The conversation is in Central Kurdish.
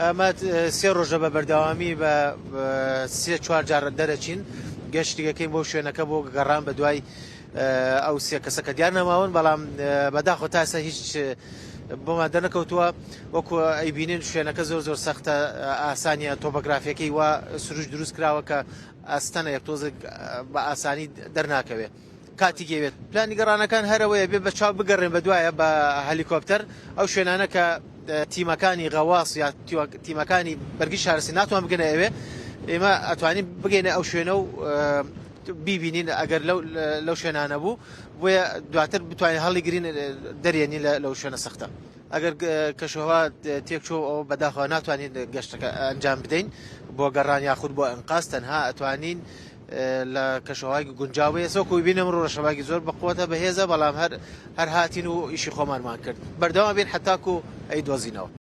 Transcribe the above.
ئەمە سێ ڕۆژە بە بەردەوامی بە سێ چوار جار دەرەچین گەشتیگەکەین بۆ شوێنەکە بۆ گەڕان بە دوای ئەو سێ کەسە کە دیار نەماون، بەڵام بەداخۆ تا ئێستا هیچ بۆمان دەرنەکەوتووە. وەکو ئەیبینین شوێنەکە زۆر زۆر سەختە، ئاسانیە تۆپۆگرافیەکەی وا سروش دروست کراوە کە ئەستەنە یەک تۆزێک بە ئاسانی دەرناکەوێت. کاتی گەوێت پلانی گەڕانەکان هەرەوەیە بێ بە چاو بگەڕێن بە دوایە بە هەلیکۆپتەر ئەو شوێنانە کە تیمەکانی غەواس یا تیمەکانی بەرگی شارستانی ناتوان بگەنە ئەوێ، ئێمە ئەتوانین بگەینە ئەو شوێنە و بیبینین ئەگەر لەو شوێنانە بوو، بۆیە دواتر بتوانین هەڵیگرین دەرێنین لەو شوێنە سەختە. ئەگەر کەشوهەوا تێکچوو ئەوە بەداخەوە ناتوانین گەشتەکە ئەنجام بدەین بۆ گەڕان یاخود بۆ ئەنقاز، تەنها ئەتوانین لە کەشوهەوای گونجاو بێ. ئێستا وەکو بینم ڕۆ ڕەشەباکی زۆر بەقوەتە بەهێزە، بەڵام هەر هاتین و ئیشی خۆمانمان کرد، بەردەوام بین حتاکو ئەی دۆزینەوە.